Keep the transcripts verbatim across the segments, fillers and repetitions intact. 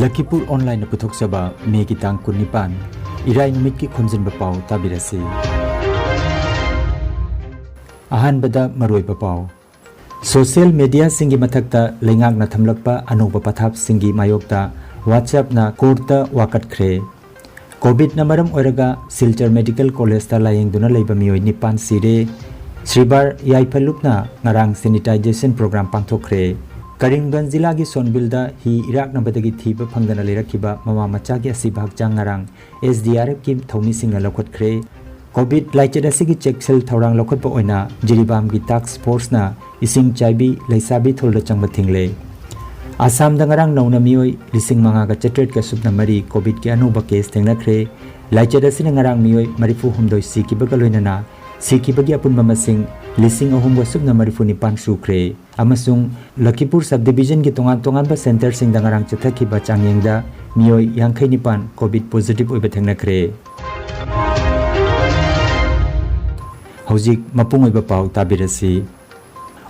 ꯂꯈꯤꯄꯨꯔ ꯑꯣꯟꯂꯥꯏꯟꯅ ꯄꯨꯊꯣꯛꯆꯕ ꯃꯦꯒꯤ ꯇꯥꯡ ꯀꯨꯟꯅꯤꯄꯥꯟ, ꯏꯔꯥꯏ ꯅꯨꯃꯤꯠꯀꯤ ꯈꯣꯝꯖꯤꯟꯕ ꯄꯥꯎ ꯇꯥꯕꯤꯔꯁꯤ꯫ ꯑꯍꯥꯟꯕꯗ ꯃꯔꯨꯑꯣꯏꯕ ꯄꯥꯎ꯫ ꯁꯣꯁꯤꯌꯦꯜ ꯃꯦꯗꯤꯌꯥꯁꯤꯡꯒꯤ ꯃꯊꯛꯇ ꯂꯩꯉꯥꯛꯅ ꯊꯝꯂꯛꯄ ꯑꯅꯧꯕ ꯄꯊꯥꯞꯁꯤꯡꯒꯤ ꯃꯥꯌꯣꯛꯇ WhatsAppꯅ ꯀꯣꯔꯠꯇ ꯋꯥꯀꯠꯈ꯭ꯔꯦ꯫ ꯀꯣꯚꯤꯗꯅ ꯃꯔꯝ ꯑꯣꯏꯔꯒ ꯁꯤꯜꯆꯔ ꯃꯦꯗꯤꯀꯦꯜ ꯀꯣꯂꯦꯖꯇ ꯂꯥꯌꯦꯡꯗꯨꯅ ꯂꯩꯕ ꯃꯤꯑꯣꯏ ꯅꯤꯄꯥꯟ ꯁꯤꯔꯦ꯫ ꯁ꯭ꯔꯤꯕꯥꯔ ꯌꯥꯏꯐ ꯂꯨꯞꯅ ꯉꯔꯥꯡ ꯁꯦꯅꯤꯇꯥꯏꯖꯦꯁꯟ ꯄ꯭ꯔꯣꯒ꯭ꯔꯥꯝ ꯄꯥꯡꯊꯣꯛꯈ꯭ꯔꯦ꯫ ꯀꯔꯤꯝꯒꯟꯖ ꯖꯤꯂꯥꯒꯤ ꯁꯣꯟꯕꯤꯜꯗ ꯍꯤ ꯏꯔꯥꯛꯅꯕꯗꯒꯤ ꯊꯤꯕ ꯐꯪꯗꯅ ꯂꯩꯔꯛꯈꯤꯕ ꯃꯃꯥ ꯃꯆꯥꯒꯤ ꯑꯁꯤꯕ ꯍꯛꯆꯥꯡ ꯉꯔꯥꯡ SDRFꯀꯤ ꯊꯧꯃꯤꯁꯤꯡꯅ ꯂꯧꯈꯠꯈ꯭ꯔꯦ꯫ ꯀꯣꯚꯤꯗ ꯂꯥꯏꯆꯠ ꯑꯁꯤꯒꯤ ꯆꯦꯛꯁꯤꯜ ꯊꯧꯔꯥꯡ ꯂꯧꯈꯠꯄ ꯑꯣꯏꯅ ꯖꯤꯔꯤꯕꯥꯝꯒꯤ ꯇꯥꯛꯁ ꯐꯣꯔꯁꯅ ꯏꯁꯤꯡ ꯆꯥꯏꯕꯤ ꯂꯩꯁꯥꯕꯤ ꯊꯣꯜꯗ ꯆꯪꯕ ꯊꯤꯡꯂꯦ꯫ ꯑꯁꯥꯝꯗ ꯉꯔꯥꯡ ꯅꯧꯅ ꯃꯤꯑꯣꯏ ꯂꯤꯁꯤꯡ ꯃꯉꯥꯒ ꯆꯥꯇ꯭ꯔꯦꯠꯀ ꯁꯨꯞꯅ ꯃꯔꯤ ꯀꯣꯚꯤꯗꯀꯤ ꯑꯅꯧꯕ ꯀꯦꯁ ꯊꯦꯡꯅꯈ꯭ꯔꯦ꯫ ꯂꯥꯏꯆꯠ ꯑꯁꯤꯅ ꯉꯔꯥꯡ ꯃꯤꯑꯣꯏ ꯃꯔꯤꯐꯨ ꯍꯨꯝꯗꯣꯏ ꯁꯤꯈꯤꯕꯒ ꯂꯣꯏꯅꯅ ꯁꯤꯈꯤꯕꯒꯤ ꯑꯄꯨꯟꯕ ꯃꯁꯤꯡ ꯂꯤꯁꯤꯡ ꯑꯍꯨꯝꯒ ꯁꯨꯞꯅ ꯃꯔꯤꯐꯨ ꯅꯤꯄꯥꯟ ꯁꯨꯈ꯭ꯔꯦ꯫ ꯑꯃꯁꯨꯡ ꯂꯈꯤꯄꯨꯔ ꯁꯕ ꯗꯤꯕꯤꯖꯟꯒꯤ ꯇꯣꯉꯥꯟ ꯇꯣꯉꯥꯟꯕ ꯁꯦꯟꯇꯔꯁꯤꯡꯗ ꯉꯔꯥꯡ ꯆꯠꯊꯈꯤꯕ ꯆꯥꯡꯌꯦꯡꯗ ꯃꯤꯑꯣꯏ ꯌꯥꯡꯈꯩ ꯅꯤꯄꯥꯟ ꯀꯣꯚꯤꯗ ꯄꯣꯖꯤꯇꯤꯚ ꯑꯣꯏꯕ ꯊꯦꯡꯅꯈ꯭ꯔꯦ꯫ ꯍꯧꯖꯤꯛ ꯃꯄꯨꯡ ꯑꯣꯏꯕ ꯄꯥꯎ ꯇꯥꯕꯤꯔꯁꯤ꯫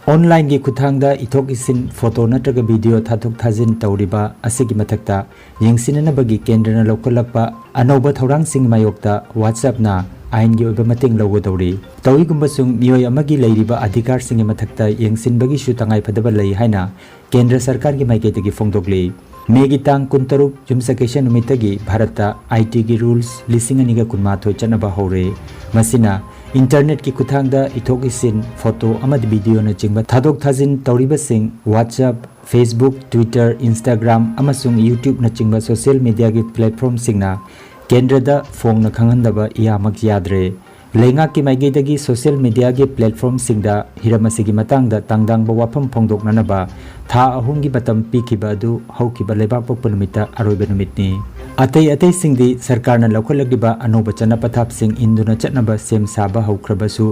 ꯑꯣꯟꯂꯥꯏꯟꯒꯤ ꯈꯨꯠꯊꯥꯡꯗ ꯏꯊꯣꯛ ꯏꯁꯤꯟ, ꯐꯣꯇꯣ ꯅꯠꯇ꯭ꯔꯒ ꯚꯤꯗꯤꯑꯣ ꯊꯥꯗꯣꯛ ꯊꯥꯖꯤꯟ ꯇꯧꯔꯤꯕ ꯑꯁꯤꯒꯤ ꯃꯊꯛꯇ ꯌꯦꯡꯁꯤꯟꯅꯅꯕꯒꯤ ꯀꯦꯟꯗ꯭ꯔꯅ ꯂꯧꯈꯠꯂꯛꯄ ꯑꯅꯧꯕ ꯊꯧꯔꯥꯡꯁꯤꯡꯒꯤ ꯃꯥꯌꯣꯛꯇ WhatsAppꯅ ꯑꯥꯏꯟꯒꯤ ꯑꯣꯏꯕ ꯃꯇꯦꯡ ꯂꯧꯒꯗꯧꯔꯤ꯫ ꯇꯧꯏꯒꯨꯝꯕꯁꯨꯡ ꯃꯤꯑꯣꯏ ꯑꯃꯒꯤ ꯂꯩꯔꯤꯕ ꯑꯙꯤꯀꯥꯔꯁꯤꯡꯒꯤ ꯃꯊꯛꯇ ꯌꯦꯡꯁꯤꯟꯕꯒꯤꯁꯨ ꯇꯉꯥꯏꯐꯗꯕ ꯂꯩ ꯍꯥꯏꯅ ꯀꯦꯟꯗ꯭ꯔ ꯁꯔꯀꯥꯔꯒꯤ ꯃꯥꯏꯀꯩꯗꯒꯤ ꯐꯣꯡꯗꯣꯛꯂꯤ꯫ ꯃꯦꯒꯤ ꯇꯥꯡ ꯀꯨꯟꯇꯔꯨꯛ, ꯌꯨꯝꯁꯀꯩꯁ ꯅꯨꯃꯤꯠꯇꯒꯤ ꯚꯥꯔꯠꯇ ITꯒꯤ ꯔꯨꯜꯁ ꯂꯤꯁꯤꯡ ꯑꯅꯤꯒ ꯀꯨꯟꯃꯥꯊꯣꯏ ꯆꯠꯅꯕ ꯍꯧꯔꯦ꯫ ꯃꯁꯤꯅ ꯏꯟꯇꯔꯅꯦꯠꯀꯤ ꯈꯨꯠꯊꯥꯡꯗ ꯏꯊꯣꯛ ꯏꯁꯤꯟ, ꯐꯣꯇꯣ ꯑꯃꯗꯤ ꯚꯤꯗꯤꯑꯣꯅꯆꯤꯡꯕ ꯊꯥꯗꯣꯛ ꯊꯥꯖꯤꯟ ꯇꯧꯔꯤꯕꯁꯤꯡ WhatsApp, Facebook, Twitter, Instagram ꯑꯃꯁꯨꯡ YouTubeꯅꯆꯤꯡꯕ ꯁꯣꯁꯤꯌꯦꯜ ꯃꯤꯗꯤꯌꯥꯒꯤ ꯄ꯭ꯂꯦꯠꯐꯣꯔꯝꯁꯤꯡꯅ ꯀꯦꯟꯗ꯭ꯔꯗ ꯐꯣꯡꯅ ꯈꯪꯍꯟꯗꯕ ꯏꯌꯥꯃꯛ ꯌꯥꯗ꯭ꯔꯦ꯫ ꯂꯩꯉꯥꯛꯀꯤ ꯃꯥꯏꯀꯩꯗꯒꯤ ꯁꯣꯁꯤꯌꯦꯜ ꯃꯤꯗꯤꯌꯥꯒꯤ ꯄ꯭ꯂꯦꯠꯐꯣꯔꯝꯁꯤꯡꯗ ꯍꯤꯔꯝ ꯑꯁꯤꯒꯤ ꯃꯇꯥꯡꯗ ꯇꯥꯡꯗꯥꯡꯕ ꯋꯥꯐꯝ ꯐꯣꯡꯗꯣꯛꯅꯅꯕ ꯊꯥ ꯑꯍꯨꯝꯒꯤ ꯃꯇꯝ ꯄꯤꯈꯤꯕ ꯑꯗꯨ ꯍꯧꯈꯤꯕ ꯂꯩꯕꯥꯛꯄꯣꯛꯄ ꯅꯨꯃꯤꯠꯇ ꯑꯔꯣꯏꯕ ꯅꯨꯃꯤꯠꯅꯤ꯫ ꯑꯇꯩ ꯑꯇꯩꯁꯤꯡꯗꯤ ꯁꯔꯀꯥꯔꯅ ꯂꯧꯈꯠꯂꯛꯂꯤꯕ ꯑꯅꯧꯕ ꯆꯠꯅ ꯄꯊꯥꯞꯁꯤꯡ ꯏꯟꯗꯨꯅ ꯆꯠꯅꯕ ꯁꯦꯝ ꯁꯥꯕ ꯍꯧꯈ꯭ꯔꯕꯁꯨ,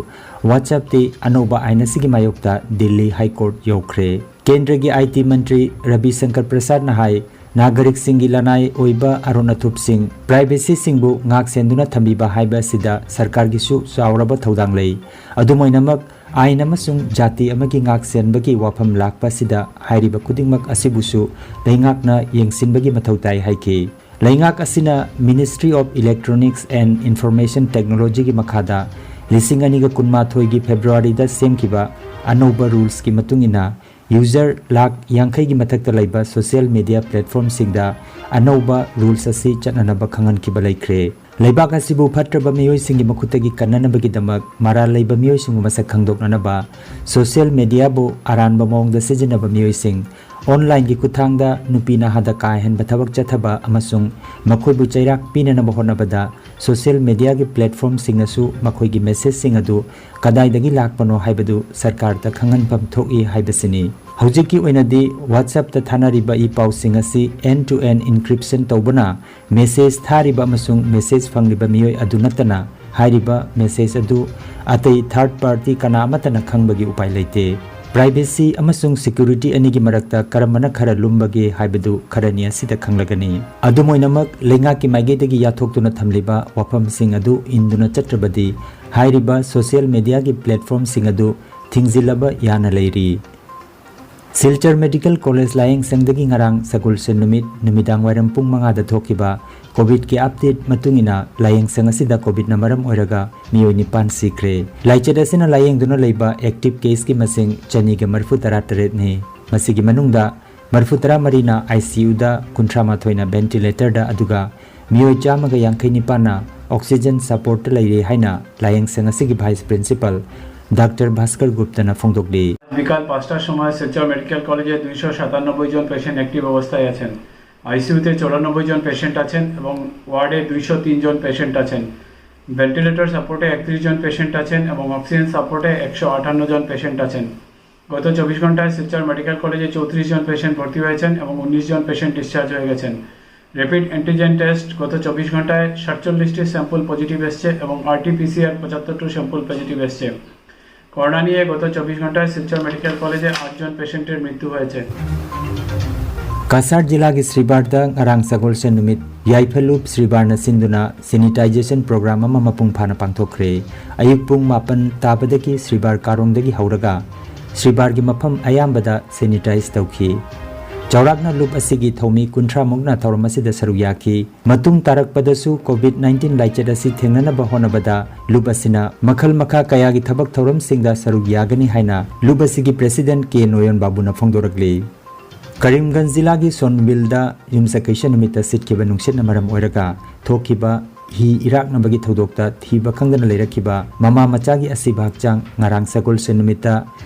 WhatsAppꯇꯤ ꯑꯅꯧꯕ ꯑꯥꯏꯟ ꯑꯁꯤꯒꯤ ꯃꯥꯌꯣꯛꯇ ꯗꯤꯜꯂꯤ ꯍꯥꯏ ꯀꯣꯔꯠ ꯌꯧꯈ꯭ꯔꯦ꯫ ꯀꯦꯟꯗ꯭ꯔꯒꯤ IT ꯃꯟꯇ꯭ꯔꯤ ꯔꯕꯤ ꯁꯪꯀꯔ ꯄ꯭ꯔꯁꯥꯗꯅ ꯍꯥꯏ, ꯅꯥꯒꯔꯤꯛꯁꯤꯡꯒꯤ ꯂꯅꯥꯏ ꯑꯣꯏꯕ ꯑꯔꯣꯟ ꯑꯊꯨꯞꯁꯤꯡ, ꯄ꯭ꯔꯥꯏꯚꯦꯁꯤꯁꯤꯡꯕꯨ ꯉꯥꯛ ꯁꯦꯟꯗꯨꯅ ꯊꯝꯕꯤꯕ ꯍꯥꯏꯕ ꯑꯁꯤꯗ ꯁꯔꯀꯥꯔꯒꯤꯁꯨ ꯆꯥꯎꯔꯕ ꯊꯧꯗꯥꯡ ꯂꯩ꯫ ꯑꯗꯨꯝ ꯑꯣꯏꯅꯃꯛ, ꯑꯥꯏꯟ ꯑꯃꯁꯨꯡ ꯖꯥꯇꯤ ꯑꯃꯒꯤ ꯉꯥꯛ ꯁꯦꯟꯕꯒꯤ ꯋꯥꯐꯝ ꯂꯥꯛꯄ ꯑꯁꯤꯗ ꯍꯥꯏꯔꯤꯕ ꯈꯨꯗꯤꯡꯃꯛ ꯑꯁꯤꯕꯨꯁꯨ ꯂꯩꯉꯥꯛꯅ ꯌꯦꯡꯁꯤꯟꯕꯒꯤ ꯃꯊꯧ ꯇꯥꯏ ꯍꯥꯏꯈꯤ꯫ ꯂꯩꯉꯥꯛ ꯑꯁꯤꯅ Ministry of Electronics and Information Technologyꯒꯤ ꯃꯈꯥꯗ ꯂꯤꯁꯤꯡ ꯑꯅꯤꯒ ꯀꯨꯟꯃꯥꯊꯣꯏꯒꯤ ꯐꯦꯕ꯭ꯔꯨꯋꯥꯔꯤꯗ ꯁꯦꯝꯈꯤꯕ ꯑꯅꯧꯕ ꯔꯨꯜꯁꯀꯤ ꯃꯇꯨꯡ ꯏꯟꯅ ꯌꯨꯖꯔ ꯂꯥꯈ ꯌꯥꯡꯈꯩꯒꯤ ꯃꯊꯛꯇ ꯂꯩꯕ ꯁꯣꯁꯤꯌꯦꯜ ꯃꯤꯗꯤꯌꯥ ꯄ꯭ꯂꯦꯠꯐꯣꯔꯝꯁꯤꯡꯗ ꯑꯅꯧꯕ ꯔꯨꯜꯁ ꯑꯁꯤ ꯆꯠꯅꯅꯕ ꯈꯪꯍꯟꯈꯤꯕ ꯂꯩꯈ꯭ꯔꯦ꯫ ꯂꯩꯕꯥꯛ ꯑꯁꯤꯕꯨ ꯐꯠꯇ꯭ꯔꯕ ꯃꯤꯑꯣꯏꯁꯤꯡꯒꯤ ꯃꯈꯨꯠꯇꯒꯤ ꯀꯟꯅꯅꯕꯒꯤꯗꯃꯛ ꯃꯔꯥꯜ ꯂꯩꯕ ꯃꯤꯑꯣꯏꯁꯤꯡꯕꯨ ꯃꯁꯛ ꯈꯪꯗꯣꯛꯅꯅꯕ ꯁꯣꯁꯤꯌꯦꯜ ꯃꯤꯗꯤꯌꯥꯕꯨ ꯑꯔꯥꯟꯕ ꯃꯑꯣꯡꯗ ꯁꯤꯖꯤꯟꯅꯕ ꯃꯤꯑꯣꯏꯁꯤꯡ, ꯑꯣꯟꯂꯥꯏꯟꯒꯤ ꯈꯨꯠꯊꯥꯡꯗ ꯅꯨꯄꯤ ꯅꯍꯥꯗ ꯀꯥ ꯍꯦꯟꯕ ꯊꯕꯛ ꯆꯠꯊꯕ ꯑꯃꯁꯨꯡ ꯃꯈꯣꯏꯕꯨ ꯆꯩꯔꯥꯛ ꯄꯤꯅꯅꯕ ꯍꯣꯠꯅꯕꯗ ꯁꯣꯁꯤꯌꯦꯜ ꯃꯤꯗꯤꯌꯥꯒꯤ ꯄ꯭ꯂꯦꯠꯐꯣꯔꯝꯁꯤꯡꯅꯁꯨ ꯃꯈꯣꯏꯒꯤ ꯃꯦꯁꯦꯖꯁꯤꯡ ꯑꯗꯨ ꯀꯗꯥꯏꯗꯒꯤ ꯂꯥꯛꯄꯅꯣ ꯍꯥꯏꯕꯗꯨ ꯁꯔꯀꯥꯔꯗ ꯈꯪꯍꯟꯐꯝ ꯊꯣꯛꯏ ꯍꯥꯏꯕꯁꯤꯅꯤ꯫ ꯍꯧꯖꯤꯛꯀꯤ ꯑꯣꯏꯅꯗꯤ WhatsAppꯇ ꯊꯥꯅꯔꯤꯕ ꯏ ꯄꯥꯎꯁꯤꯡ ꯑꯁꯤ end to end encryption ꯇꯧꯕꯅ ꯃꯦꯁꯦꯖ ꯊꯥꯔꯤꯕ ꯑꯃꯁꯨꯡ ꯃꯦꯁꯦꯖ ꯐꯪꯂꯤꯕ ꯃꯤꯑꯣꯏ ꯑꯗꯨ ꯅꯠꯇꯅ ꯍꯥꯏꯔꯤꯕ ꯃꯦꯁꯦꯖ ꯑꯗꯨ ꯑꯇꯩ ꯊꯥꯔꯗ ꯄꯥꯔꯇꯤ ꯀꯅꯥ ꯑꯃꯠꯇꯅ ꯈꯪꯕꯒꯤ ꯎꯄꯥꯏ ꯂꯩꯇꯦ꯫ ꯄ꯭ꯔꯥꯏꯚꯦꯁꯤ ꯑꯃꯁꯨꯡ ꯁꯦꯀ꯭ꯌꯨꯔꯤꯇꯤ ꯑꯅꯤꯒꯤ ꯃꯔꯛꯇ ꯀꯔꯝꯕꯅ ꯈꯔ ꯂꯨꯝꯕꯒꯦ ꯍꯥꯏꯕꯗꯨ ꯈꯔꯅꯤ ꯑꯁꯤꯗ ꯈꯪꯂꯒꯅꯤ꯫ ꯑꯗꯨꯝ ꯑꯣꯏꯅꯃꯛ, ꯂꯩꯉꯥꯛꯀꯤ ꯃꯥꯏꯀꯩꯗꯒꯤ ꯌꯥꯊꯣꯛꯇꯨꯅ ꯊꯝꯂꯤꯕ ꯋꯥꯐꯝꯁꯤꯡ ꯑꯗꯨ ꯏꯟꯗꯨꯅ ꯆꯠꯇ꯭ꯔꯕꯗꯤ ꯍꯥꯏꯔꯤꯕ ꯁꯣꯁꯤꯌꯦꯜ ꯃꯤꯗꯤꯌꯥꯒꯤ ꯄ꯭ꯂꯦꯠꯐꯣꯔꯝꯁꯤꯡ ꯑꯗꯨ ꯊꯤꯡꯖꯤꯜꯂꯕ ꯌꯥꯅ ꯂꯩꯔꯤ꯫ ꯁꯤꯜꯆꯔ ꯃꯦꯗꯤꯀꯦꯜ ꯀꯣꯂꯦꯖ ꯂꯥꯌꯦꯡꯁꯪꯗꯒꯤ ꯉꯔꯥꯡ ꯁꯒꯣꯜꯁꯦꯟ ꯅꯨꯃꯤꯠ ꯅꯨꯃꯤꯗꯥꯡ ꯋꯥꯏꯔꯝ ꯄꯨꯡ ꯃꯉꯥꯗ ꯊꯣꯛꯈꯤꯕ ꯀꯣꯚꯤꯗꯀꯤ ꯑꯞꯗꯦꯠ ꯃꯇꯨꯡ ꯏꯟꯅ ꯂꯥꯌꯦꯡꯁꯪ ꯑꯁꯤꯗ ꯀꯣꯚꯤꯗꯅ ꯃꯔꯝ ꯑꯣꯏꯔꯒ ꯃꯤꯑꯣꯏ ꯅꯤꯄꯥꯟ ꯁꯤꯈ꯭ꯔꯦ꯫ ꯂꯥꯏꯆꯠ ꯑꯁꯤꯅ ꯂꯥꯌꯦꯡꯗꯨꯅ ꯂꯩꯕ ꯑꯦꯛꯇꯤꯚ ꯀꯦꯁꯀꯤ ꯃꯁꯤꯡ ꯆꯅꯤꯒ ꯃꯔꯤꯐꯨ ꯇꯔꯥ ꯇꯔꯦꯠꯅꯤ꯫ ꯃꯁꯤꯒꯤ ꯃꯅꯨꯡꯗ ꯃꯔꯤꯐꯨ ꯇꯔꯥ ꯃꯔꯤꯅ ICUꯗ, ꯀꯨꯟꯊ꯭ꯔꯥ ꯃꯥꯊꯣꯏꯅ ꯚꯦꯟꯇꯤꯂꯦꯇꯔꯗ, ꯑꯗꯨꯒ ꯃꯤꯑꯣꯏ ꯆꯥꯝꯃꯒ ꯌꯥꯡꯈꯩ ꯅꯤꯄꯥꯟꯅ ꯑꯣꯛꯁꯤꯖꯟ ꯁꯄꯣꯔꯠꯇ ꯂꯩꯔꯦ ꯍꯥꯏꯅ ꯂꯥꯌꯦꯡꯁꯪ ꯑꯁꯤꯒꯤ ꯚꯥꯏꯁ ꯄ꯭ꯔꯤꯟꯁꯤꯄꯥꯜ ꯗꯥꯛꯇꯔ ꯚꯥꯁꯀꯔ ꯒꯨꯞꯇꯅ ꯐꯣꯡꯗꯣꯛꯂꯤ꯫ বিকাল পাঁচটার সময় শিলচর মেডিকেল কলেজে দুইশো সাতানব্বই জন পেশেন্ট অ্যাক্টিভ অবস্থায় আছেন। আইসিইউতে চুরানব্বই জন পেশেন্ট আছেন এবং ওয়ার্ডে দুইশো তিন জন পেশেন্ট আছেন। ভেন্টিলেটর সাপোর্টে একত্রিশ জন পেশেন্ট আছেন এবং অক্সিজেন সাপোর্টে একশো আটান্ন জন পেশেন্ট আছেন। গত চব্বিশ ঘন্টায় শিলচর মেডিকেল কলেজে চৌত্রিশ জন পেশেন্ট ভর্তি হয়েছেন এবং উনিশ জন পেশেন্ট ডিসচার্জ হয়ে গেছেন। র্যাপিড অ্যান্টিজেন টেস্ট গত চব্বিশ ঘন্টায় সাতচল্লিশটি স্যাম্পল পজিটিভ এসছে এবং আরটিপিসিআর পঁচাত্তরটি স্যাম্পল পজিটিভ এসছে। করোনা নিয়ে গত চব্বিশ ঘন্টায় শিলচর মেডিকেল কলেজে আটজন পেশেন্টের মৃত্যু হয়েছে। ꯀꯁꯥꯔ ꯖꯤꯂꯥꯒꯤ ꯁ꯭ꯔꯤꯕꯥꯔꯗ ꯉꯔꯥꯡ ꯁꯒꯣꯜꯁꯦꯟ ꯅꯨꯃꯤꯠ ꯌꯥꯏꯐ ꯂꯨꯞ ꯁ꯭ꯔꯤꯕꯥꯔꯅ ꯁꯤꯟꯗꯨꯅ sanitization program ꯑꯃ ꯃꯄꯨꯡ ꯐꯥꯅ ꯄꯥꯡꯊꯣꯛꯈ꯭ꯔꯦ꯫ ꯑꯌꯨꯛ ꯄꯨꯡ ꯃꯥꯄꯟ ꯇꯥꯕꯗꯒꯤ ꯁ꯭ꯔꯤꯕꯥꯔ ꯀꯥꯔꯣꯡꯗꯒꯤ ꯍꯧꯔꯒ ꯁ꯭ꯔꯤꯕꯥꯔꯒꯤ ꯃꯐꯝ ꯑꯌꯥꯝꯕꯗ sanitize ꯇꯧꯈꯤ꯫ ꯆꯥꯎꯔꯥꯛꯅ ꯂꯨꯞ ꯑꯁꯤꯒꯤ ꯊꯧꯃꯤ ꯀꯨꯟꯊ꯭ꯔꯥ ꯃꯨꯛꯅ ꯊꯧꯔꯝ ꯑꯁꯤꯗ ꯁꯔꯨꯛ ꯌꯥꯈꯤ꯫ ꯃꯇꯨꯡ ꯇꯥꯔꯛꯄꯗꯁꯨ COVID nineteen ꯂꯥꯏꯆꯠ ꯑꯁꯤ ꯊꯦꯡꯅꯅꯕ ꯍꯣꯠꯅꯕꯗ ꯂꯨꯞ ꯑꯁꯤꯅ ꯃꯈꯜ ꯃꯈꯥ ꯀꯌꯥꯒꯤ ꯊꯕꯛ ꯊꯧꯔꯝꯁꯤꯡꯗ ꯁꯔꯨꯛ ꯌꯥꯒꯅꯤ ꯍꯥꯏꯅ ꯂꯨꯞ ꯑꯁꯤꯒꯤ president ꯀꯦ ꯅꯣꯌꯣꯟ ꯕꯥꯕꯨꯅ ꯐꯣꯡꯗꯣꯔꯛꯂꯤ꯫ ꯀꯔꯤꯝꯒꯟꯖ ꯖꯤꯂꯥꯒꯤ ꯁꯣꯟꯕꯤꯜꯗ ꯌꯨꯝꯁꯀꯩꯁ ꯅꯨꯃꯤꯠꯇ ꯁꯤꯠꯈꯤꯕ ꯅꯨꯡꯁꯤꯠꯅ ꯃꯔꯝ ꯑꯣꯏꯔꯒ ꯊꯣꯛꯈꯤꯕ ꯍꯤ ꯏꯔꯥꯛꯅꯕꯒꯤ ꯊꯧꯗꯣꯛꯇ ꯊꯤꯕ ꯈꯪꯗꯅ ꯂꯩꯔꯛꯈꯤꯕ ꯃꯃꯥ ꯃꯆꯥꯒꯤ ꯑꯁꯤꯕ ꯍꯛꯆꯥꯡ ꯉꯔꯥꯡ ꯁꯒꯣꯜꯁꯦꯟ ꯅꯨꯃꯤꯠꯇ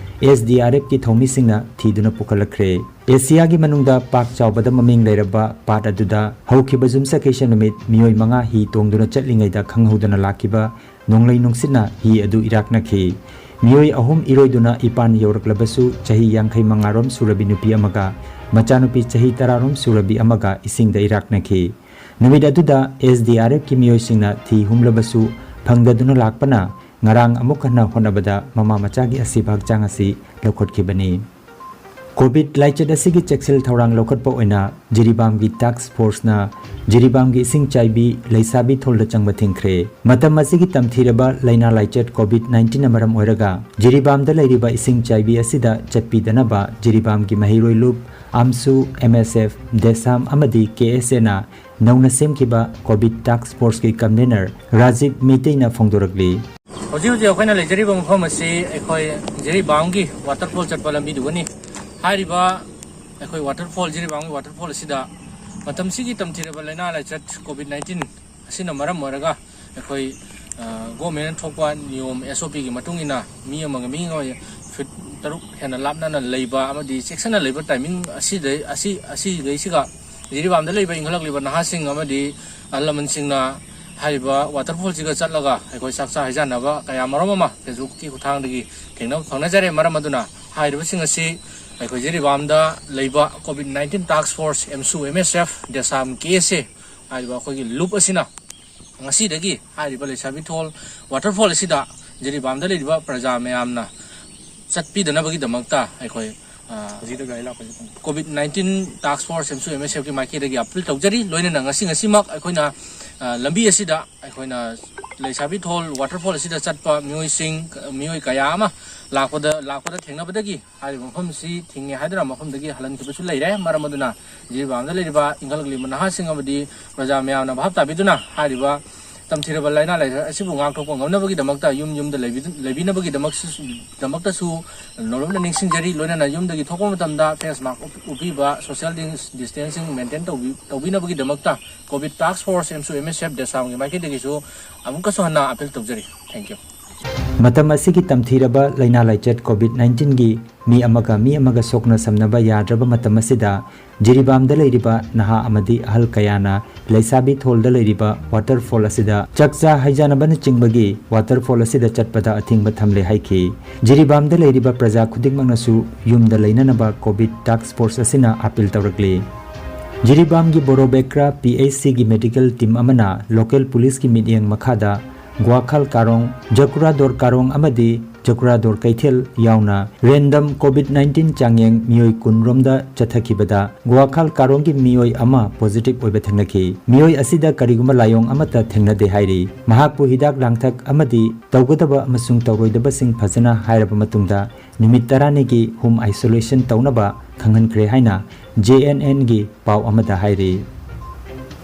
SDRFꯀꯤ ꯊꯧꯃꯤꯁꯤꯡꯅ ꯊꯤꯗꯨꯅ ꯄꯨꯈꯠꯂꯛꯈ꯭ꯔꯦ꯫ ꯑꯦꯁꯤꯌꯥꯒꯤ ꯃꯅꯨꯡꯗ ꯄꯥꯛ ꯆꯥꯎꯕꯗ ꯃꯃꯤꯡ ꯂꯩꯔꯕ ꯄꯥꯠ ꯑꯗꯨꯗ ꯍꯧꯈꯤꯕ ꯌꯨꯝꯁꯀꯩꯁ ꯅꯨꯃꯤꯠ ꯃꯤꯑꯣꯏ ꯃꯉꯥ ꯍꯤ ꯇꯣꯡꯗꯨꯅ ꯆꯠꯂꯤꯉꯩꯗ ꯈꯪꯍꯧꯗꯅ ꯂꯥꯛꯈꯤꯕ ꯅꯣꯡꯂꯩ ꯅꯨꯡꯁꯤꯠꯅ ꯍꯤ ꯑꯗꯨ ꯏꯔꯥꯛꯅꯈꯤ꯫ ꯃꯤꯑꯣꯏ ꯑꯍꯨꯝ ꯏꯔꯣꯏꯗꯨꯅ ꯏꯄꯥꯟ ꯌꯧꯔꯛꯂꯕꯁꯨ ꯆꯍꯤ ꯌꯥꯡꯈꯩ ꯃꯉꯥꯔꯣꯝ ꯁꯨꯔꯕꯤ ꯅꯨꯄꯤ ꯑꯃꯒ ꯃꯆꯥꯅꯨꯄꯤ ꯆꯍꯤ ꯇꯔꯥꯔꯣꯝ ꯁꯨꯔꯕꯤ ꯑꯃꯒ ꯏꯁꯤꯡꯗ ꯏꯔꯥꯛꯅꯈꯤ꯫ ꯅꯨꯃꯤꯠ ꯑꯗꯨꯗ SDRFꯀꯤ ꯃꯤꯑꯣꯏꯁꯤꯡꯅ ꯊꯤ ꯍꯨꯝꯂꯕꯁꯨ ꯐꯪꯗꯗꯨꯅ ꯂꯥꯛꯄꯅ ꯉꯔꯥꯡ ꯑꯃꯨꯛ ꯍꯟꯅ ꯍꯣꯠꯅꯕꯗ ꯃꯃꯥ ꯃꯆꯥꯒꯤ ꯑꯁꯤꯕ ꯍꯛꯆꯥꯡ ꯑꯁꯤ ꯂꯧꯈꯠꯈꯤꯕꯅꯤ꯫ COVID ꯂꯥꯏꯆꯠ ꯑꯁꯤꯒꯤ ꯆꯦꯛꯁꯤꯜ ꯊꯧꯔꯥꯡ ꯂꯧꯈꯠꯄ ꯑꯣꯏꯅ ꯖꯤꯔꯤꯕꯥꯝꯒꯤ task forceꯅ ꯖꯤꯔꯤꯕꯥꯝꯒꯤ ꯏꯁꯤꯡ ꯆꯥꯏꯕꯤ ꯂꯩꯁꯥꯕꯤ ꯊꯣꯜꯗ ꯆꯪꯕ ꯊꯤꯡꯈ꯭ꯔꯦ꯫ ꯃꯇꯝ ꯑꯁꯤꯒꯤ ꯇꯝꯊꯤꯔꯕ ꯂꯥꯏꯅꯥ ꯂꯥꯏꯆꯠ COVID nineteenꯅ ꯃꯔꯝ ꯑꯣꯏꯔꯒ ꯖꯤꯔꯤꯕꯥꯝꯗ ꯂꯩꯔꯤꯕ ꯏꯁꯤꯡ ꯆꯥꯏꯕꯤ ꯑꯁꯤꯗ ꯆꯠꯄꯤꯗꯅꯕ ꯖꯤꯔꯤꯕꯥꯝꯒꯤ ꯃꯍꯩꯔꯣꯏ ꯂꯨꯞ, AMSU, MSF, ꯗꯦꯁꯥꯝ ꯑꯃꯗꯤ KSAꯅ ꯅꯧꯅ ꯁꯦꯝꯈꯤꯕ COVID task forceꯀꯤ convener ꯔꯥꯖꯤꯕ ꯃꯩꯇꯩꯅ ꯐꯣꯡꯗꯣꯔꯛꯂꯤ꯫ ꯍꯧꯖꯤꯛ ꯍꯧꯖꯤꯛ ꯑꯩꯈꯣꯏꯅ ꯂꯩꯖꯔꯤꯕ ꯃꯐꯝ ꯑꯁꯤ ꯑꯩꯈꯣꯏ ꯖꯤꯔꯤꯕꯥꯝꯒꯤ waterfall ꯆꯠꯄ ꯂꯝꯕꯤꯗꯨꯒꯅꯤ꯫ ꯍꯥꯏꯔꯤꯕ ꯑꯩꯈꯣꯏ waterfall, ꯖꯤꯔꯤꯕꯥꯝꯒꯤ waterfall ꯑꯁꯤꯗ ꯃꯇꯝꯁꯤꯒꯤ ꯇꯝꯊꯤꯔꯕ ꯂꯥꯏꯅꯥ ꯂꯥꯏꯆꯠ COVID nineteen ꯑꯁꯤꯅ ꯃꯔꯝ ꯑꯣꯏꯔꯒ ꯑꯩꯈꯣꯏ, ꯑ, governmentꯅ ꯊꯣꯛꯄ ꯅꯤꯌꯣꯝ SOPꯒꯤ ꯃꯇꯨꯡ ꯏꯟꯅ ꯃꯤ ꯑꯃꯒ ꯃꯤ ꯑꯃꯒ feet ꯇꯔꯨꯛ ꯍꯦꯟꯅ ꯂꯥꯞꯅꯅ ꯂꯩꯕ ꯑꯃꯗꯤ ꯆꯦꯛꯁꯤꯟꯅ ꯂꯩꯕ timing ꯑꯁꯤꯗꯩ, ꯑꯁꯤ, ꯑꯁꯤꯈꯩꯁꯤꯒ ꯖꯤꯔꯤꯕꯥꯝꯗ ꯂꯩꯕ ꯏꯟꯈꯠꯂꯛꯂꯤꯕ ꯅꯍꯥꯁꯤꯡ ꯑꯃꯗꯤ ꯑꯍꯜ ꯂꯃꯟꯁꯤꯡꯅ ꯍꯥꯏꯔꯤꯕ waterfallꯁꯤꯒ ꯆꯠꯂꯒ ꯑꯩꯈꯣꯏ ꯆꯥꯛ ꯆꯥ ꯍꯩꯖꯥꯟꯅꯕ ꯀꯌꯥ ꯃꯔꯨꯝ ꯑꯃ Facebookꯀꯤ ꯈꯨꯠꯊꯥꯡꯗꯒꯤ ꯊꯦꯡꯅꯕ ꯐꯪꯅꯖꯔꯦ꯫ ꯃꯔꯝ ꯑꯗꯨꯅ ꯍꯥꯏꯔꯤꯕꯁꯤꯡ ꯑꯁꯤ ꯑꯩꯈꯣꯏ ꯖꯤꯔꯤꯕꯥꯝꯗ ꯂꯩꯕ COVID nineteen task force, AMSU, MSF, ꯗꯦꯁꯥꯝ, KSA ꯍꯥꯏꯔꯤꯕ ꯑꯩꯈꯣꯏꯒꯤ ꯂꯨꯞ ꯑꯁꯤꯅ ꯉꯁꯤꯗꯒꯤ ꯍꯥꯏꯔꯤꯕ ꯂꯩꯁꯥꯕꯤ ꯊꯣꯜ waterfall ꯑꯁꯤꯗ ꯖꯤꯔꯤꯕꯥꯝꯗ ꯂꯩꯔꯤꯕ ꯄ꯭ꯔꯖꯥ ꯃꯌꯥꯝꯅ ꯆꯠꯄꯤꯗꯅꯕꯒꯤꯗꯃꯛꯇ ꯑꯩꯈꯣꯏ ꯍꯧꯖꯤꯛꯇ ꯒꯥꯔꯤ ꯂꯥꯛꯄꯁꯦ꯫ ꯀꯣꯚꯤꯗ ꯅꯥꯏꯟꯇꯤꯟ ꯇꯥꯛꯁ ꯐꯣꯔꯁ ꯑꯦꯝꯁꯨ ꯑꯦꯝ ꯑꯦꯁ ꯑꯦꯐꯀꯤ ꯃꯥꯏꯀꯩꯗꯒꯤ ꯑꯄꯤꯜ ꯇꯧꯖꯔꯤ꯫ ꯂꯣꯏꯅꯅ ꯉꯁꯤ ꯉꯁꯤꯃꯛ ꯑꯩꯈꯣꯏꯅ, ꯑ, ꯂꯝꯕꯤ ꯑꯁꯤꯗ ꯑꯩꯈꯣꯏꯅ ꯂꯩꯁꯥꯕꯤ ꯊꯣꯜ ꯋꯥꯇꯔꯐꯣꯜ ꯑꯁꯤꯗ ꯆꯠꯄ ꯃꯤꯑꯣꯏꯁꯤꯡ, ꯃꯤꯑꯣꯏ ꯀꯌꯥ ꯑꯃ ꯂꯥꯛꯄꯗ, ꯂꯥꯛꯄꯗ ꯊꯦꯡꯅꯕꯗꯒꯤ ꯍꯥꯏꯔꯤꯕ ꯃꯐꯝꯁꯤ ꯊꯤꯡꯉꯦ ꯍꯥꯏꯗꯨꯅ ꯃꯐꯝꯗꯒꯤ ꯍꯜꯍꯟꯈꯤꯕꯁꯨ ꯂꯩꯔꯦ꯫ ꯃꯔꯝ ꯑꯗꯨꯅ ꯖꯤꯔꯤꯕꯥꯝꯗ ꯂꯩꯔꯤꯕ ꯏꯟꯈꯠꯂꯛꯂꯤꯕ ꯅꯍꯥꯁꯤꯡ ꯑꯃꯗꯤ ꯄ꯭ꯔꯖꯥ ꯃꯌꯥꯝꯅ ꯚꯥꯞ ꯇꯥꯕꯤꯗꯨꯅ ꯍꯥꯏꯔꯤꯕ ꯇꯝꯊꯤꯔꯕ ꯂꯥꯏꯅꯥ ꯂꯥꯏꯆꯠ ꯑꯁꯤꯕꯨ ꯉꯥꯛꯊꯣꯛꯄ ꯉꯝꯅꯕꯒꯤꯗꯃꯛꯇ ꯌꯨꯝ ꯌꯨꯝꯗ ꯂꯩꯕꯤ-, ꯂꯩꯕꯤꯅꯕꯒꯤꯗꯃꯛꯁꯨ, ꯗꯃꯛꯇꯁꯨ ꯅꯧꯔꯞꯅ ꯅꯤꯡꯁꯤꯡꯖꯔꯤ꯫ ꯂꯣꯏꯅꯅ ꯌꯨꯝꯗꯒꯤ ꯊꯣꯛꯄ ꯃꯇꯝꯗ ꯐꯦꯁ ꯃꯥꯛ ꯎꯞ-, ꯎꯞꯄꯤꯕ, ꯁꯣꯁꯤꯌꯦꯜ ꯗꯤꯁ-, ꯗꯤꯁꯇꯦꯟꯁꯤꯡ ꯃꯦꯟꯇꯦꯟ ꯇꯧꯕꯤ-, ꯇꯧꯕꯤꯅꯕꯒꯤꯗꯃꯛꯇ ꯀꯣꯚꯤꯗ ꯇꯥꯛꯁ ꯐꯣꯔꯁ ꯑꯦꯝꯁꯨ ꯑꯦꯝ ꯑꯦꯁ ꯑꯦꯐ ꯗꯦꯁꯥꯝꯒꯤ ꯃꯥꯏꯀꯩꯗꯒꯤꯁꯨ ꯑꯃꯨꯛꯀꯁꯨ ꯍꯟꯅ ꯑꯄꯤꯜ ꯇꯧꯖꯔꯤ꯫ Thank you. ꯃꯇꯝ ꯑꯁꯤꯒꯤ ꯇꯝꯊꯤꯔꯕ ꯂꯥꯏꯅꯥ ꯂꯥꯏꯆꯠ ꯀꯣꯚꯤꯗ ꯅꯥꯏꯟꯇꯤꯟꯒꯤ ꯃꯤ ꯑꯃꯒ ꯃꯤ ꯑꯃꯒ ꯁꯣꯛꯅ ꯁꯝꯅꯕ ꯌꯥꯗ꯭ꯔꯕ ꯃꯇꯝ ꯑꯁꯤꯗ ꯖꯤꯔꯤꯕꯥꯝꯗ ꯂꯩꯔꯤꯕ ꯅꯍꯥ ꯑꯃꯗꯤ ꯑꯍꯜ ꯀꯌꯥꯅ ꯂꯩꯁꯥꯕꯤ ꯊꯣꯜꯗ ꯂꯩꯔꯤꯕ ꯋꯥꯇꯔꯐꯣꯜ ꯑꯁꯤꯗ ꯆꯥꯛꯆꯥ ꯍꯩꯖꯥꯅꯕꯅꯆꯤꯡꯕꯒꯤ ꯋꯥꯇꯔꯐꯣꯜ ꯑꯁꯤꯗ ꯆꯠꯄꯗ ꯑꯊꯤꯡꯕ ꯊꯝꯂꯦ ꯍꯥꯏꯈꯤ꯫ ꯖꯤꯔꯤꯕꯥꯝꯗ ꯂꯩꯔꯤꯕ ꯄ꯭ꯔꯖꯥ ꯈꯨꯗꯤꯡꯃꯛꯅꯁꯨ ꯌꯨꯝꯗ ꯂꯩꯅꯅꯕ ꯀꯣꯚꯤꯗ ꯇꯥꯛꯁ ꯐꯣꯔꯁ ꯑꯁꯤꯅ ꯑꯄꯤꯜ ꯇꯧꯔꯛꯂꯤ꯫ ꯖꯤꯔꯤꯕꯥꯝꯒꯤ ꯕꯣꯔꯣꯕꯦꯀ꯭ꯔꯥ ꯄꯤ ꯑꯩꯆ ꯁꯤꯒꯤ ꯃꯦꯗꯤꯀꯦꯜ ꯇꯤꯝ ꯑꯃꯅ ꯂꯣꯀꯦꯜ ꯄꯨꯂꯤꯁꯀꯤ ꯃꯤꯠꯌꯦꯡ ꯃꯈꯥꯗ ꯒ꯭ꯋꯥꯈꯜ ꯀꯥꯔꯣꯡ, ꯖꯀꯨꯔꯥꯗꯣꯔ ꯀꯥꯔꯣꯡ ꯑꯃꯗꯤ ꯖꯀꯨꯔꯥꯗꯣꯔ ꯀꯩꯊꯦꯜ ꯌꯥꯎꯅ ꯔꯦꯟꯗꯝ ꯀꯣꯚꯤꯗ ꯅꯥꯏꯟꯇꯤꯟ ꯆꯥꯡꯌꯦꯡ ꯃꯤꯑꯣꯏ ꯀꯨꯟ ꯔꯣꯝꯗ ꯆꯠꯊꯈꯤꯕꯗ ꯒ꯭ꯋꯥꯈꯜ ꯀꯥꯔꯣꯡꯒꯤ ꯃꯤꯑꯣꯏ ꯑꯃ ꯄꯣꯖꯤꯇꯤꯚ ꯑꯣꯏꯕ ꯊꯦꯡꯅꯈꯤ꯫ ꯃꯤꯑꯣꯏ ꯑꯁꯤꯗ ꯀꯔꯤꯒꯨꯝꯕ ꯂꯥꯏꯑꯣꯡ ꯑꯃꯠꯇ ꯊꯦꯡꯅꯗꯦ ꯍꯥꯏꯔꯤ꯫ ꯃꯍꯥꯛꯄꯨ ꯍꯤꯗꯥꯛ ꯂꯥꯡꯊꯛ ꯑꯃꯗꯤ ꯇꯧꯒꯗꯕ ꯑꯃꯁꯨꯡ ꯇꯧꯔꯣꯏꯗꯕꯁꯤꯡ ꯐꯖꯅ ꯍꯥꯏꯔꯕ ꯃꯇꯨꯡꯗ ꯅꯨꯃꯤꯠ ꯇꯔꯥꯅꯤꯒꯤ ꯍꯣꯝ ꯑꯥꯏꯁꯣꯂꯦꯁꯟ ꯇꯧꯅꯕ ꯈꯪꯍꯟꯈ꯭ꯔꯦ ꯍꯥꯏꯅ ꯖꯦ ꯑꯦꯟ ꯑꯦꯟꯒꯤ ꯄꯥꯎ ꯑꯃꯗ ꯍꯥꯏꯔꯤ꯫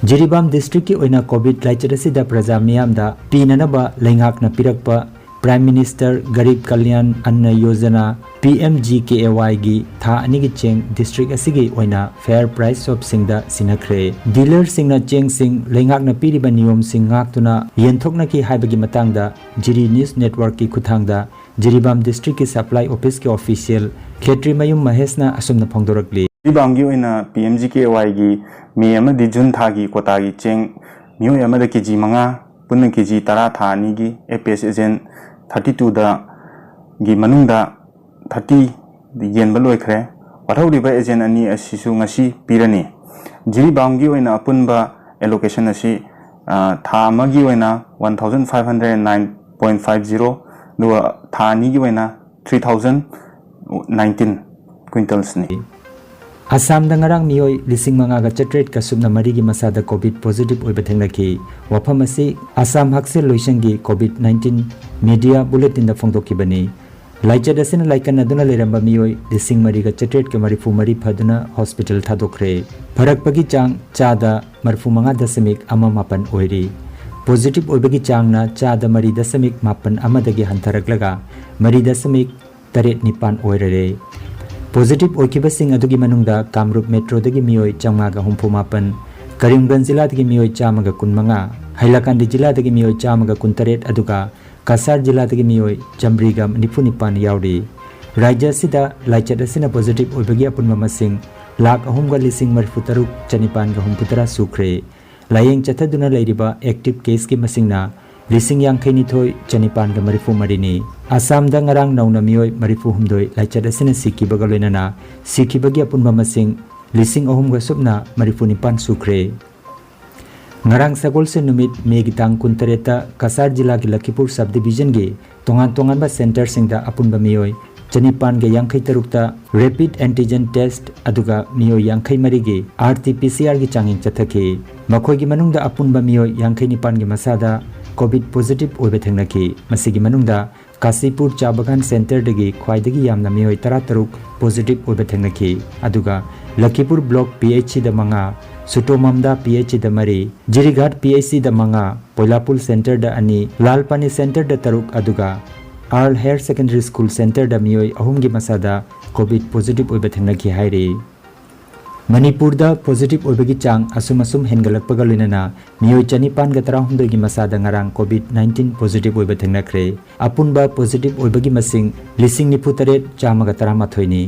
ꯖꯤꯔꯤꯕꯥꯝ ꯗꯤꯁꯇ꯭ꯔꯤꯛꯀꯤ ꯑꯣꯏꯅ ꯀꯣꯚꯤꯗ ꯂꯥꯏꯆꯠ ꯑꯁꯤꯗ ꯄ꯭ꯔꯖꯥ ꯃꯤꯌꯥꯝꯗ ꯄꯤꯅꯅꯕ ꯂꯩꯉꯥꯛꯅ ꯄꯤꯔꯛꯄ prime minister Garib Kalyan Anna Yojana, P M G K A ꯋꯥꯏꯒꯤ ꯊꯥ ꯑꯅꯤꯒꯤ ꯆꯦꯡ ꯗꯤꯁꯇ꯭ꯔꯤꯛ ꯑꯁꯤꯒꯤ ꯑꯣꯏꯅ ꯐꯦꯌꯔ ꯄ꯭ꯔꯥꯏꯁ ꯁꯣꯞꯁꯤꯡꯗ ꯁꯤꯟꯅꯈ꯭ꯔꯦ꯫ ꯗꯤꯂꯔꯁꯤꯡꯅ ꯆꯦꯡꯁꯤꯡ ꯂꯩꯉꯥꯛꯅ ꯄꯤꯔꯤꯕ ꯅꯤꯌꯣꯝꯁꯤꯡ ꯉꯥꯛꯇꯨꯅ ꯌꯦꯟꯊꯣꯛꯅꯈꯤ ꯍꯥꯏꯕꯒꯤ ꯃꯇꯥꯡꯗ ꯖꯤꯔꯤ ꯅ꯭ꯌꯨꯁ ꯅꯦꯠꯋꯥꯔꯛꯀꯤ ꯈꯨꯠꯊꯥꯡꯗ ꯖꯤꯔꯤꯕꯥꯝ ꯗꯤꯁꯇ꯭ꯔꯤꯛꯀꯤ ꯁꯄ꯭ꯂꯥꯏ ꯑꯣꯐꯤꯁꯀꯤ ꯑꯣꯐꯤꯁꯤꯌꯦꯜ ꯈꯦꯇ꯭ꯔꯤꯃꯌꯨꯝ ꯃꯍꯦꯁꯅ ꯑꯁꯨꯝꯅ ꯐꯣꯡꯗꯣꯔꯛꯂꯤ꯫ ꯖꯤꯔꯤꯕꯥꯝꯒꯤ ꯑꯣꯏꯅ ꯄꯤ ꯑꯦꯝ ꯖꯤ ꯀꯦ ꯋꯥꯏꯒꯤ ꯃꯦ ꯑꯃꯗꯤ ꯖꯨꯟ ꯊꯥꯒꯤ ꯀꯣꯇꯥꯒꯤ ꯆꯦꯡ ꯃꯤꯑꯣꯏ ꯑꯃꯗ ꯀꯦ ꯖꯤ ꯃꯉꯥ, ꯄꯨꯟꯅ ꯀꯦ ꯖꯤ ꯇꯔꯥ ꯊꯥ ꯑꯅꯤꯒꯤ F P S again thirty ꯇꯨꯗꯒꯤ ꯃꯅꯨꯡꯗ ꯊꯥꯔꯇꯤ ꯌꯦꯟꯕ ꯂꯣꯏꯈ꯭ꯔꯦ꯫ ꯋꯥꯠꯍꯧꯔꯤꯕ ꯑꯦꯖꯦꯟ ꯑꯅꯤ ꯑꯁꯤꯁꯨ ꯉꯁꯤ ꯄꯤꯔꯅꯤ꯫ ꯖꯤꯔꯤꯕꯥꯝꯒꯤ ꯑꯣꯏꯅ ꯑꯄꯨꯟꯕ ꯑꯦꯂꯣꯀꯦꯁꯟ ꯑꯁꯤ, ꯑ, ꯊꯥ ꯑꯃꯒꯤ ꯑꯣꯏꯅ one thousand five hundred nine point five zero, ꯑꯗꯨꯒ ꯊꯥ ꯑꯅꯤꯒꯤ ꯑꯣꯏꯅ ꯊ꯭ꯔꯤ ꯊꯥꯎꯖꯟ ꯅꯥꯏꯟꯇꯤꯟ quintals ꯅꯤ꯫ ꯑꯁꯥꯝꯗ ꯉꯔꯥꯡ ꯃꯤꯑꯣꯏ ꯂꯤꯁꯤꯡ ꯃꯉꯥꯒ ꯆꯥꯇ꯭ꯔꯦꯠꯀ ꯁꯨꯞꯅ ꯃꯔꯤꯒꯤ ꯃꯁꯥꯗ ꯀꯣꯚꯤꯗ ꯄꯣꯖꯤꯇꯤꯚ ꯑꯣꯏꯕ ꯊꯦꯡꯅꯈꯤ꯫ ꯋꯥꯐꯝ ꯑꯁꯤ ꯑꯁꯥꯝ ꯍꯛꯁꯦꯜ ꯂꯣꯏꯁꯪꯒꯤ ꯀꯣꯚꯤꯗ ꯅꯥꯏꯟꯇꯤꯟ ꯃꯤꯗꯤꯌꯥ ꯕꯨꯂꯦꯇꯤꯟꯗ ꯐꯣꯡꯗꯣꯛꯈꯤꯕꯅꯤ꯫ ꯂꯥꯏꯆꯠ ꯑꯁꯤꯅ ꯂꯥꯏꯀꯠꯅꯗꯨꯅ ꯂꯩꯔꯝꯕ ꯃꯤꯑꯣꯏ ꯂꯤꯁꯤꯡ ꯃꯔꯤꯒ ꯆꯥꯇ꯭ꯔꯦꯠꯀ ꯃꯔꯤꯐꯨ ꯃꯔꯤ ꯐꯗꯨꯅ ꯍꯣꯁꯄꯤꯇꯥꯜ ꯊꯥꯗꯣꯛꯈ꯭ꯔꯦ꯫ ꯐꯔꯛꯄꯒꯤ ꯆꯥꯡ ꯆꯥꯗ ꯃꯔꯤꯐꯨ ꯃꯉꯥ ꯗꯁꯃꯤꯛ ꯑꯃ ꯃꯥꯄꯟ ꯑꯣꯏꯔꯤ꯫ ꯄꯣꯖꯤꯇꯤꯚ ꯑꯣꯏꯕꯒꯤ ꯆꯥꯡꯅ ꯆꯥꯗ ꯃꯔꯤ ꯗꯁꯃꯤꯛ ꯃꯥꯄꯟ ꯑꯃꯗꯒꯤ ꯍꯟꯊꯔꯛꯂꯒ ꯃꯔꯤ ꯗꯁꯃꯤꯛ ꯇꯔꯦꯠ ꯅꯤꯄꯥꯟ ꯑꯣꯏꯔꯔꯦ꯫ ꯄꯣꯖꯤꯇꯤꯚ ꯑꯣꯏꯈꯤꯕꯁꯤꯡ ꯑꯗꯨꯒꯤ ꯃꯅꯨꯡꯗ ꯀꯥꯃꯔꯨꯞ ꯃꯦꯇ꯭ꯔꯣꯗꯒꯤ ꯃꯤꯑꯣꯏ ꯆꯥꯝꯃꯉꯥꯒ ꯍꯨꯝꯐꯨ ꯃꯥꯄꯟ, ꯀꯔꯤꯝꯒꯟꯖ ꯖꯤꯂꯥꯗꯒꯤ ꯃꯤꯑꯣꯏ ꯆꯥꯝꯃꯒ ꯀꯨꯟꯃꯉꯥ, ꯍꯥꯏꯂꯥꯀꯥꯟꯗꯤ ꯖꯤꯂꯥꯗꯒꯤ ꯃꯤꯑꯣꯏ ꯆꯥꯝꯃꯒ ꯀꯨꯟꯇꯔꯦꯠ, ꯑꯗꯨꯒ ꯀꯁꯥꯔ ꯖꯤꯂꯥꯗꯒꯤ ꯃꯤꯑꯣꯏ ꯆꯥꯃꯔꯤꯒ ꯅꯤꯐꯨ ꯅꯤꯄꯥꯟ ꯌꯥꯎꯔꯤ꯫ ꯔꯥꯖ꯭ꯌ ꯑꯁꯤꯗ ꯂꯥꯏꯆꯠ ꯑꯁꯤꯅ ꯄꯣꯖꯤꯇꯤꯚ ꯑꯣꯏꯕꯒꯤ ꯑꯄꯨꯟꯕ ꯃꯁꯤꯡ ꯂꯥꯈ ꯑꯍꯨꯝꯒ ꯂꯤꯁꯤꯡ ꯃꯔꯤꯐꯨ ꯇꯔꯨꯛ ꯆꯅꯤꯄꯥꯟꯒ ꯍꯨꯝꯐꯨꯇꯔꯥ ꯁꯨꯈ꯭ꯔꯦ꯫ ꯂꯥꯌꯦꯡ ꯆꯠꯊꯗꯨꯅ ꯂꯩꯔꯤꯕ ꯑꯦꯛꯇꯤꯚ ꯀꯦꯁꯀꯤ ꯃꯁꯤꯡꯅ ꯂꯤꯁꯤꯡ ꯌꯥꯡꯈꯩ ꯅꯤꯊꯣꯏ ꯆꯅꯤꯄꯥꯟꯒ ꯃꯔꯤꯐꯨ ꯃꯔꯤꯅꯤ꯫ ꯑꯁꯥꯝꯗ ꯉꯔꯥꯡ ꯅꯧꯅ ꯃꯤꯑꯣꯏ ꯃꯔꯤꯐꯨ ꯍꯨꯝꯗꯣꯏ ꯂꯥꯏꯆꯠ ꯑꯁꯤꯅ ꯁꯤꯈꯤꯕꯒ ꯂꯣꯏꯅꯅ ꯁꯤꯈꯤꯕꯒꯤ ꯑꯄꯨꯟꯕ ꯃꯁꯤꯡ ꯂꯤꯁꯤꯡ ꯑꯍꯨꯝꯒ ꯁꯨꯞꯅ ꯃꯔꯤꯐꯨ ꯅꯤꯄꯥꯟ ꯁꯨꯈ꯭ꯔꯦ꯫ ꯉꯔꯥꯡ ꯁꯒꯣꯜꯁꯦꯟ ꯅꯨꯃꯤꯠ ꯃꯦꯒꯤ ꯇꯥꯡ ꯀꯨꯟꯇꯔꯦꯠꯇ ꯀꯁꯥꯔ ꯖꯤꯂꯥꯒꯤ ꯂꯈꯤꯄꯨꯔ ꯁꯕ ꯗꯤꯕꯤꯖꯟꯒꯤ ꯇꯣꯉꯥꯟ ꯇꯣꯉꯥꯟꯕ ꯁꯦꯟꯇꯔꯁꯤꯡꯗ ꯑꯄꯨꯟꯕ ꯃꯤꯑꯣꯏ ꯆꯅꯤꯄꯥꯟꯒ ꯌꯥꯡꯈꯩ ꯇꯔꯨꯛꯇ ꯔꯦꯄꯤꯗ ꯑꯦꯟꯇꯤꯖꯦꯟ ꯇꯦꯁ, ꯑꯗꯨꯒ ꯃꯤꯑꯣꯏ ꯌꯥꯡꯈꯩ ꯃꯔꯤꯒꯤ ꯑꯥꯔ ꯇꯤ ꯄꯤ ꯁꯤ ꯑꯥꯔꯒꯤ ꯆꯥꯡꯌꯦꯡ ꯆꯠꯊꯈꯤ꯫ ꯃꯈꯣꯏꯒꯤ ꯃꯅꯨꯡꯗ ꯑꯄꯨꯟꯕ ꯃꯤꯑꯣꯏ ꯌꯥꯡꯈꯩ ꯅꯤꯄꯥꯟꯒꯤ ꯃꯁꯥꯗ ꯀꯣꯚꯤꯗ ꯄꯣꯖꯤꯇꯤꯚ ꯑꯣꯏꯕ ꯊꯦꯡꯅꯈꯤ꯫ ꯃꯁꯤꯒꯤ ꯃꯅꯨꯡꯗ ꯀꯥꯁꯤꯄꯨꯔ ꯆꯥ ꯕꯒꯥꯟ ꯁꯦꯟꯇꯔꯗꯒꯤ ꯈ꯭ꯋꯥꯏꯗꯒꯤ ꯌꯥꯝꯅ ꯃꯤꯑꯣꯏ ꯇꯔꯥ ꯇꯔꯨꯛ ꯄꯣꯖꯤꯇꯤꯚ ꯑꯣꯏꯕ ꯊꯦꯡꯅꯈꯤ꯫ ꯑꯗꯨꯒ ꯂꯈꯤꯄꯨꯔ ꯕ꯭ꯂꯣꯛ ꯄꯤ ꯑꯩꯆ ꯁꯤꯗ ꯃꯉꯥ, ꯁꯨꯇꯣꯃꯝꯗꯥ ꯄꯤ ꯑꯩꯆ ꯁꯤꯗ ꯃꯔꯤ, ꯖꯤꯔꯤꯘꯥꯠ ꯄꯤ ꯑꯩꯆ ꯁꯤꯗ ꯃꯉꯥ, ꯄꯣꯏꯂꯥꯄꯨꯜ ꯁꯦꯟꯇꯔꯗ ꯑꯅꯤ, ꯂꯥꯜꯄꯥꯅꯤ ꯁꯦꯟꯇꯔꯗ ꯇꯔꯨꯛ, ꯑꯗꯨꯒ ꯑꯥꯔꯜ ꯍꯥꯌꯔ ꯁꯦꯀꯦꯟꯗꯔꯤ ꯁ꯭ꯀꯨꯜ ꯁꯦꯟꯇꯔꯗ ꯃꯤꯑꯣꯏ ꯑꯍꯨꯝꯒꯤ ꯃꯁꯥꯗ ꯀꯣꯚꯤꯗ ꯄꯣꯖꯤꯇꯤꯚ ꯑꯣꯏꯕ ꯊꯦꯡꯅꯈꯤ ꯍꯥꯏꯔꯤ꯫ ꯃꯅꯤꯄꯨꯔꯗ ꯄꯣꯖꯤꯇꯤꯚ ꯑꯣꯏꯕꯒꯤ ꯆꯥꯡ ꯑꯁꯨꯝ ꯑꯁꯨꯝ ꯍꯦꯟꯒꯠꯂꯛꯄꯒ ꯂꯣꯏꯅꯅ ꯃꯤꯑꯣꯏ ꯆꯅꯤꯄꯥꯟꯒ ꯇꯔꯥꯍꯨꯝꯗꯣꯏꯒꯤ ꯃꯁꯥꯗ ꯉꯔꯥꯡ ꯀꯣꯚꯤꯗ ꯅꯥꯏꯟꯇꯤꯟ ꯄꯣꯖꯤꯇꯤꯚ ꯑꯣꯏꯕ ꯊꯦꯡꯅꯈ꯭ꯔꯦ꯫ ꯑꯄꯨꯟꯕ ꯄꯣꯖꯤꯇꯤꯚ ꯑꯣꯏꯕꯒꯤ ꯃꯁꯤꯡ ꯂꯤꯁꯤꯡ ꯅꯤꯐꯨ ꯇꯔꯦꯠ ꯆꯥꯝꯃꯒ ꯇꯔꯥꯃꯥꯊꯣꯏꯅꯤ꯫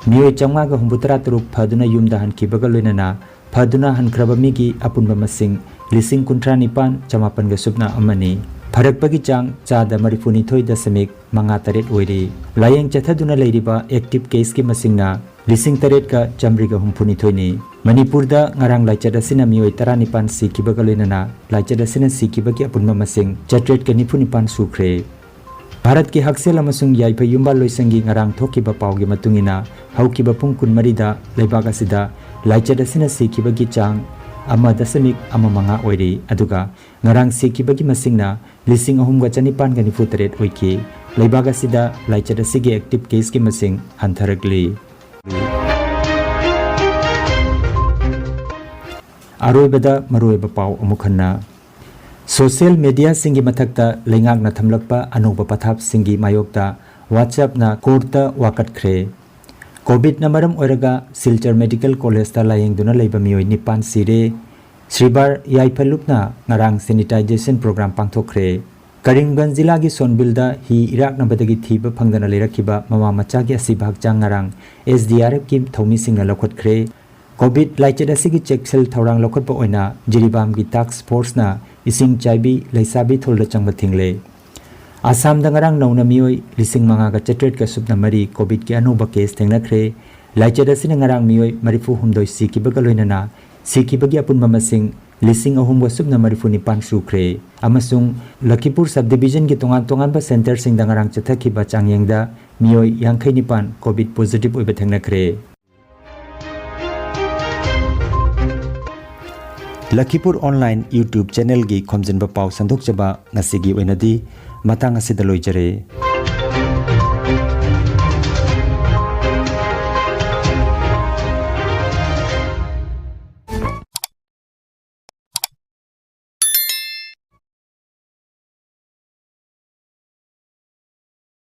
ꯃꯤꯑꯣꯏ ꯆꯥꯝꯃꯉꯥꯒ ꯍꯨꯝꯐꯨꯇꯔꯥ ꯇꯔꯨꯛ ꯐꯗꯨꯅ ꯌꯨꯝꯗ ꯍꯟꯈꯤꯕꯒ ꯂꯣꯏꯅꯅ ꯐꯗꯨꯅ ꯍꯟꯈ꯭ꯔꯕ ꯃꯤꯒꯤ ꯑꯄꯨꯟꯕ ꯃꯁꯤꯡ ꯂꯤꯁꯤꯡ ꯀꯨꯟꯊ꯭ꯔꯥ ꯅꯤꯄꯥꯟ ꯆꯃꯥꯄꯟꯒ ꯁꯨꯞꯅ ꯑꯃꯅꯤ꯫ ꯐꯔꯛꯄꯒꯤ ꯆꯥꯡ ꯆꯥꯗ ꯃꯔꯤꯐꯨꯅꯤꯊꯣꯏ ꯗꯁꯃꯤꯛ ꯃꯉꯥ ꯇꯔꯦꯠ ꯑꯣꯏꯔꯤ꯫ ꯂꯥꯌꯦꯡ ꯆꯠꯊꯗꯨꯅ ꯂꯩꯔꯤꯕ ꯑꯦꯛꯇꯤꯚ ꯀꯦꯁꯀꯤ ꯃꯁꯤꯡꯅ ꯂꯤꯁꯤꯡ ꯇꯔꯦꯠꯀ ꯆꯥꯃꯔꯤꯒ ꯍꯨꯝꯐꯨꯅꯤꯊꯣꯏꯅꯤ꯫ ꯃꯅꯤꯄꯨꯔꯗ ꯉꯔꯥꯡ ꯂꯥꯏꯆꯠ ꯑꯁꯤꯅ ꯃꯤꯑꯣꯏ ꯇꯔꯥꯅꯤꯄꯥꯟ ꯁꯤꯈꯤꯕꯒ ꯂꯣꯏꯅꯅ ꯂꯥꯏꯆꯠ ꯑꯁꯤꯅ ꯁꯤꯈꯤꯕꯒꯤ ꯑꯄꯨꯟꯕ ꯃꯁꯤꯡ ꯆꯥꯇ꯭ꯔꯦꯠꯀ ꯅꯤꯐꯨ ꯅꯤꯄꯥꯟ ꯁꯨꯈ꯭ꯔꯦ꯫ ꯚꯥꯔꯠꯀꯤ ꯍꯛꯁꯦꯜ ꯑꯃꯁꯨꯡ ꯌꯥꯏꯐ ꯌꯨꯝꯕꯥꯜ ꯂꯣꯏꯁꯪꯒꯤ ꯉꯔꯥꯡ ꯊꯣꯛꯈꯤꯕ ꯄꯥꯎꯒꯤ ꯃꯇꯨꯡ ꯏꯟꯅ, ꯍꯧꯈꯤꯕ ꯄꯨꯡ ꯀꯨꯟꯃꯔꯤꯗ ꯂꯩꯕꯥꯛ ꯑꯁꯤꯗ ꯂꯥꯏꯆꯠ ꯑꯁꯤꯅ ꯁꯤꯈꯤꯕꯒꯤ ꯆꯥꯡ ꯑꯃ ꯗꯁꯃꯤꯛ ꯑꯃ ꯃꯉꯥ ꯑꯣꯏꯔꯤ, ꯑꯗꯨꯒ ꯉꯔꯥꯡ ꯁꯤꯈꯤꯕꯒꯤ ꯃꯁꯤꯡꯅ ꯂꯤꯁꯤꯡ ꯑꯍꯨꯝꯒ ꯆꯅꯤꯄꯥꯟꯒ ꯅꯤꯐꯨ ꯇꯔꯦꯠ ꯑꯣꯏꯈꯤ꯫ ꯂꯩꯕꯥꯛ ꯑꯁꯤꯗ ꯂꯥꯏꯆꯠ ꯑꯁꯤꯒꯤ active caseꯀꯤ ꯃꯁꯤꯡ ꯍꯟꯊꯔꯛꯂꯤ꯫ ꯑꯔꯣꯏꯕꯗ ꯃꯔꯨꯑꯣꯏꯕ ꯄꯥꯎ ꯑꯃꯨꯛ ꯍꯟꯅ꯫ Social mediaꯁꯤꯡꯒꯤ ꯃꯊꯛꯇ ꯂꯩꯉꯥꯛꯅ ꯊꯝꯂꯛꯄ ꯑꯅꯧꯕ ꯄꯊꯥꯞꯁꯤꯡꯒꯤ ꯃꯥꯌꯣꯛꯇ WhatsAppꯅ courtꯇ ꯋꯥꯀꯠꯈ꯭ꯔꯦ꯫ COVIDꯅ ꯃꯔꯝ ꯑꯣꯏꯔꯒ ꯁꯤꯜꯆꯔ Medical Collegeꯇ ꯂꯥꯌꯦꯡꯗꯨꯅ ꯂꯩꯕ ꯃꯤꯑꯣꯏ ꯅꯤꯄꯥꯟ ꯁꯤꯔꯦ꯫ ꯁ꯭ꯔꯤꯕꯥꯔ ꯌꯥꯏꯐ ꯂꯨꯞꯅ ꯉꯔꯥꯡ sanitisation program ꯄꯥꯡꯊꯣꯛꯈ꯭ꯔꯦ꯫ ꯀꯔꯤꯝꯒꯟꯖ ꯖꯤꯂꯥꯒꯤ ꯁꯣꯟꯕꯤꯜꯗ ꯍꯤ ꯏꯔꯥꯛꯅꯕꯗꯒꯤ ꯊꯤꯕ ꯐꯪꯗꯅ ꯂꯩꯔꯛꯈꯤꯕ ꯃꯃꯥ ꯃꯆꯥꯒꯤ ꯑꯁꯤꯕ ꯍꯛꯆꯥꯡ ꯉꯔꯥꯡ SDRFꯀꯤ ꯊꯧꯃꯤꯁꯤꯡꯅ ꯂꯧꯈꯠꯈ꯭ꯔꯦ꯫ COVID ꯂꯥꯏꯆꯠ ꯑꯁꯤꯒꯤ ꯆꯦꯛꯁꯤꯜ ꯊꯧꯔꯥꯡ ꯂꯧꯈꯠꯄ ꯑꯣꯏꯅ ꯖꯤꯔꯤꯕꯥꯝꯒꯤ task forceꯅ ꯏꯁꯤꯡ ꯆꯥꯏꯕꯤ ꯂꯩꯁꯥꯕꯤ ꯊꯨꯜꯗ ꯆꯪꯕ ꯊꯤꯡꯂꯦ꯫ ꯑꯁꯥꯝꯗ ꯉꯔꯥꯡ ꯅꯧꯅ ꯃꯤꯑꯣꯏ ꯂꯤꯁꯤꯡ ꯃꯉꯥꯒ ꯆꯥꯇ꯭ꯔꯦꯠꯀ ꯁꯨꯞꯅ ꯃꯔꯤ COVIDꯀꯤ ꯑꯅꯧꯕ case ꯊꯦꯡꯅꯈ꯭ꯔꯦ꯫ ꯂꯥꯏꯆꯠ ꯑꯁꯤꯅ ꯉꯔꯥꯡ ꯃꯤꯑꯣꯏ ꯃꯔꯤꯐꯨ ꯍꯨꯝꯗꯣꯏ ꯁꯤꯈꯤꯕꯒ ꯂꯣꯏꯅꯅ ꯁꯤꯈꯤꯕꯒꯤ ꯑꯄꯨꯟꯕ ꯃꯁꯤꯡ ꯂꯤꯁꯤꯡ ꯑꯍꯨꯝꯒ ꯁꯨꯞꯅ ꯃꯔꯤꯐꯨ ꯅꯤꯄꯥꯟ ꯁꯨꯈ꯭ꯔꯦ꯫ ꯑꯃꯁꯨꯡ ꯂꯈꯤꯄꯨꯔ subdivisionꯒꯤ ꯇꯣꯉꯥꯟ ꯇꯣꯉꯥꯟꯕ centreꯁꯤꯡꯗ ꯉꯔꯥꯡ ꯆꯠꯊꯈꯤꯕ ꯆꯥꯡꯌꯦꯡꯗ ꯃꯤꯑꯣꯏ ꯌꯥꯡꯈꯩ ꯅꯤꯄꯥꯟ COVID positive ꯑꯣꯏꯕ ꯊꯦꯡꯅꯈ꯭ꯔꯦ꯫ ꯂꯈꯤꯄꯨꯔ online YouTube channelꯒꯤ ꯈꯣꯝꯖꯤꯟꯕ ꯄꯥꯎ ꯁꯟꯗꯣꯛꯆꯕ ꯉꯁꯤꯒꯤ ꯑꯣꯏꯅꯗꯤ ꯃꯇꯥꯡ ꯑꯁꯤꯗ ꯂꯣꯏꯖꯔꯦ꯫